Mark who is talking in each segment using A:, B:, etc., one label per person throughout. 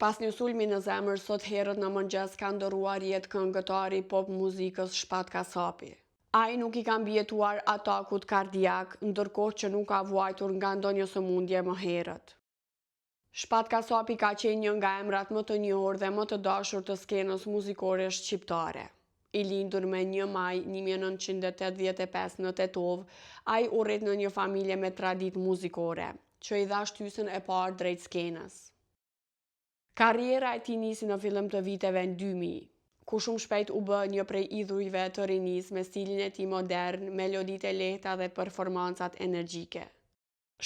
A: Pas një sulmi në zemër, sot herët në mëngjes ka ndërruar jetë këngëtari pop muzikës Shpat Kasapi. Ai nuk i ka mbijetuar atakut kardiak, ndërkohë që nuk ka vuajtur nga ndonjë sëmundje më herët. Shpat Kasapi ka qenë një nga emrat më të njohur dhe më të dashur të skenës muzikore shqiptare. I lindur me 1 maj 1985 në Tetovë, ai u rrit në një familje me traditë muzikore, që i dha shtysën e parë drejt skenës. Karriera e tij nisi në fillim të viteve 2000, ku shumë shpejt u bë një prej idhujve të rinisë me stilin e tij modern, meloditë e lehta dhe performancat energjike.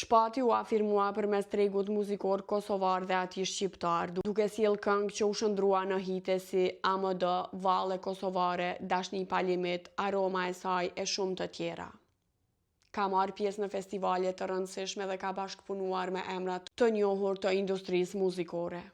A: Shpati u afirmua përmes tregut muzikor kosovar dhe atij shqiptar, duke sjellë këngë që u shndërrua në hite si AMD, Valle Kosovare, Dashni pa limit, Aroma e saj e shumë të tjera. Ka marrë pjesë në festivale të rëndësishme dhe ka bashkëpunuar me emra të njohur të industrisë muzikore.